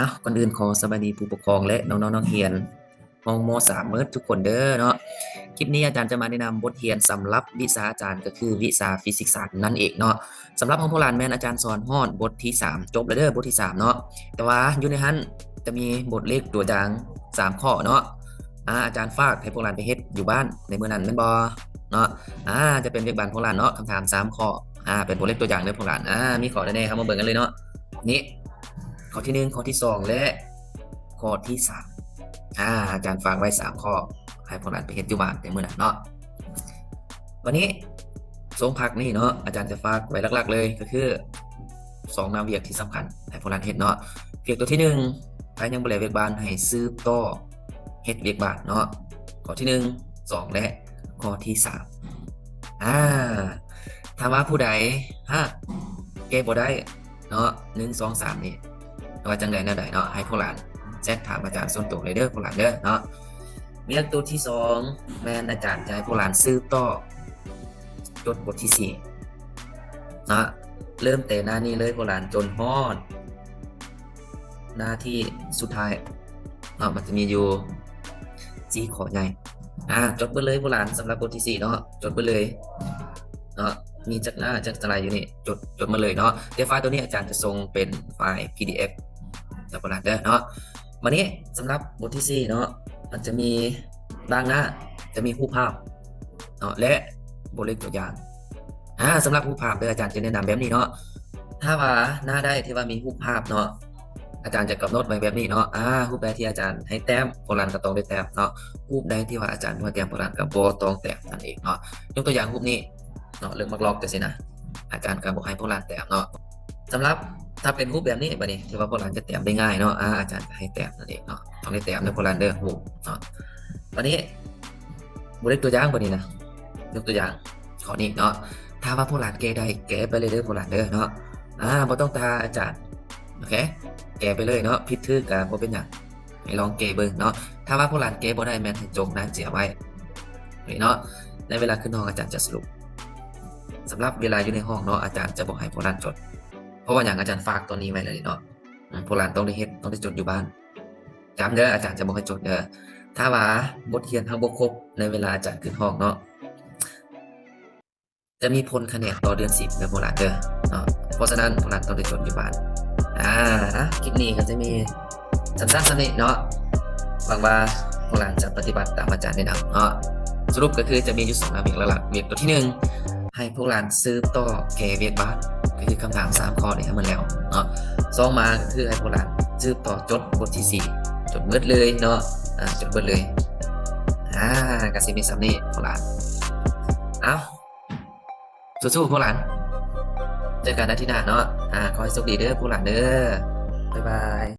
ເອົາ ກ່ອນອື່ນຂໍສະບາຍດີຜູ້ປົກຄອງ ແລະ ນ້ອງໆນັກຮຽນຫ້ອງ ມໍສາມ ເໝິດທຸກຄົນເດີເນາະ. ຄລິບນີ້ອາຈານຈະມາແນະນຳບົດຮຽນສຳລັບວິຊາອາຈານ ກໍຄືວິຊາຟີຊິກສາດນັ້ນເອງເນາະ. ສຳລັບຂອງພວກຫຼານແມ່ນອາຈານສອນຮອດບົດທີສາມ ຈົບແລ້ວເດີ ບົດທີສາມເນາະ. ແຕ່ວ່າຢູ່ໃນຫັ້ນຈະມີບົດເລກຕົວຢ່າງສາມຂໍ້ເນາະ. ອາ ອາຈານຝາກໃຫ້ພວກຫຼານໄປເຮັດຢູ່ບ້ານໃນມື້ນັ້ນແມ່ນບໍ່ເນາະ? ອາ ຈະເປັນວຽກບ້ານພວກຫຼານເນາະ, ຄຳຖາມສາມຂໍ້. ອາ ເປັນບົດເລກຕົວຢ່າງເດີພວກຫຼານ. ອາ ມີຂໍ້ໃດແດ່ ເຮົາມາເບິ່ງກັນເລີຍເນາະ. ນີ້ ຂໍ້ທີໜຶ່ງ ຂໍ້ທີສອງ ແລະ ຂໍ້ທີສາມ. ອາ ອາຈານຝາກໄວ້ສາມຂໍ້ ໃຫ້ພວກຫຼານໄປເຮັດຢູ່ບ້ານໃນມື້ນັ້ນເນາະ. ບັດນີ້ ໂຊນພັກນີ້ເນາະ ອາຈານຈະຝາກໄວ້ຫຼັກໆເລີຍ ກໍຄືສອງໜ້າວຽກທີ່ສຳຄັນໃຫ້ພວກຫຼານເຮັດເນາະ. ວຽກຕົວທີໜຶ່ງ ໃຜຍັງບໍ່ແລ້ວວຽກບ້ານ ໃຫ້ສືບຕໍ່ເຮັດວຽກບ້ານເນາະ, ຂໍ້ທີໜຶ່ງ ສອງ ແລະ ຂໍ້ທີສາມ. ອາ ຖ້າວ່າຜູ້ໃດ ຮະ ແກ້ບໍ່ໄດ້ເນາະ ໜຶ່ງ ສອງ ສາມ ນີ້ ວ່າຈັ່ງໃດແນວໃດເນາະ ໃຫ້ພວກຫຼານແຊັດຖາມອາຈານສ່ວນຕົວເລີຍເດີພວກຫຼານເດີເນາະ. ວຽກຕົວທີສອງ ແມ່ນອາຈານຈະໃຫ້ພວກຫຼານສືບຕໍ່ຈົດບົດທີສີ່ເນາະ, ເລີ່ມແຕ່ໜ້ານີ້ເລີຍພວກຫຼານ ຈົນຮອດໜ້າທີ່ສຸດທ້າຍເນາະ. ມັນຈະມີຢູ່ສີ່ຂໍ້ໃຫຍ່. ອາ ຈົດເບິດເລີຍພວກຫຼານ ສຳລັບບົດທີສີ່ເນາະ, ຈົດເບິດເລີຍເນາະ. ມີຈັກໜ້າຈັກຕະໄລຢູ່ນີ້ ຈົດ ຈົດໝົດເລີຍເນາະ. ແຕ່ໄຟລ໌ຕົວນີ້ອາຈານຈະສົ່ງເປັນໄຟລ໌ ພີດີເອັຟ ໃຫ້ພວກຫຼານເດີເນາະ. ບັດນີ້ສຳລັບບົດທີສີ່ເນາະ ມັນຈະມີດ້ານໜ້າ ຈະມີຮູບພາບເນາະ ແລະ ບົດເລກຕົວຢ່າງ. ອາ ສຳລັບຮູບພາບເດີ ອາຈານຈະແນະນຳແບບນີ້ເນາະ. ຖ້າວ່າໜ້າໃດທີ່ວ່າມີຮູບພາບເນາະ ອາຈານຈະກຳນົດໄວ້ແບບນີ້ເນາະ. ອາ ຮູບໃດທີ່ອາຈານໃຫ້ແຕ້ມ ພວກຫຼານກໍຕ້ອງໄດ້ແຕ້ມເນາະ. ຮູບໃດທີ່ວ່າອາຈານບໍ່ໃຫ້ແຕ້ມ ພວກຫຼານກໍບໍ່ຕ້ອງແຕ້ມນັ້ນເອງເນາະ. ຍົກຕົວຢ່າງຮູບນີ້ເນາະ ເລື່ອງໝາກລັອກຈັ່ງຊີ້ນະ ອາຈານກໍບໍ່ໃຫ້ພວກຫຼານແຕ້ມເນາະ. ສຳລັບຖ້າເປັນຮູບແບບນີ້ ບັດນີ້ຖືວ່າພວກຫຼານຈະແຕ້ມໄດ້ງ່າຍເນາະ. ອາ ອາຈານກໍໃຫ້ແຕ້ມນັ້ນເອງເນາະ, ຕ້ອງໄດ້ແຕ້ມເດີພວກຫຼານເດີ ຮູບເນາະ. ບັດນີ້ ບົດເລກຕົວຢ່າງບັດນີ້ນະ ຍົກຕົວຢ່າງຂໍ້ນີ້ເນາະ. ຖ້າວ່າພວກຫຼານແກ້ໄດ້ ແກ້ໄປເລີຍເດີພວກຫຼານເດີເນາະ. ອາ ບໍ່ຕ້ອງຖ້າອາຈານ ໂອເຄ ແກ້ໄປເລີຍເນາະ. ຜິດຖືກກໍບໍ່ເປັນຫຍັງ ໃຫ້ລອງແກ້ເບິ່ງເນາະ. ຖ້າວ່າພວກຫຼານແກ້ບໍ່ໄດ້ ແມ່ນໃຫ້ຈົ່ງໜ້າເຈ້ຍໄວ້ນີ້ເນາະ. ໃນເວລາຂຶ້ນຫ້ອງອາຈານຈະສະຫຼຸບ. ສຳລັບເວລາຢູ່ໃນຫ້ອງເນາະ ອາຈານຈະບໍ່ໃຫ້ພວກຫຼານຈົດ. ເພາະວ່າຫຍັງ? ອາຈານຝາກຕົວນີ້ໄວ້ແລ້ວເນາະ. ອືມ ພວກຫຼານຕ້ອງໄດ້ເຮັດ ຕ້ອງໄດ້ຈົດຢູ່ບ້ານ. ຈຳເດີ ອາຈານຈະບໍ່ໃຫ້ຈົດເດີ. ຖ້າວ່າບົດຮຽນເຮົາບໍ່ຄົບໃນເວລາອາຈານຂຶ້ນຫ້ອງເນາະ ຈະມີຜົນຄະແນນຕໍ່ເດືອນສິບເດີພວກຫຼານເດີເນາະ. ເພາະສະນັ້ນພວກຫຼານຕ້ອງໄດ້ຈົດຢູ່ບ້ານ. ອາ ຄລິບນີ້ກໍຈະມີສັ້ນໆສ່ຳນີ້ເນາະ. ຫວັງວ່າພວກຫຼານຈະປະຕິບັດຕາມອາຈານແນະນຳເນາະ. ສະຫຼຸບກໍຄືຈະມີຢູ່ສອງໜ້າວຽກຫຼັກໆ. ວຽກຕົວທີໜຶ່ງ ໃຫ້ພວກຫຼານສືບຕໍ່ແກ້ວຽກບ້ານ ກໍຄືຄຳຖາມສາມຂໍ້ນີ້ໃຫ້ໝົດແລ້ວເນາະ. ສອງມາກໍຄືໃຫ້ພວກຫຼານສືບຕໍ່ຈົດບົດທີສີ່ ຈົດເບິດເລີຍເນາະ. ອາ ຈົດເບິດເລີຍ. ອາ ກໍຊິມີສ່ຳນີ້ພວກຫຼານ. ເອົາ ສູ້ໆພວກຫຼານ. ເຈີກັນອາທິດໜ້າເນາະ. ອາ ຂໍໃຫ້ໂຊກດີເດີພວກຫຼານເດີ. ບາຍບາຍ.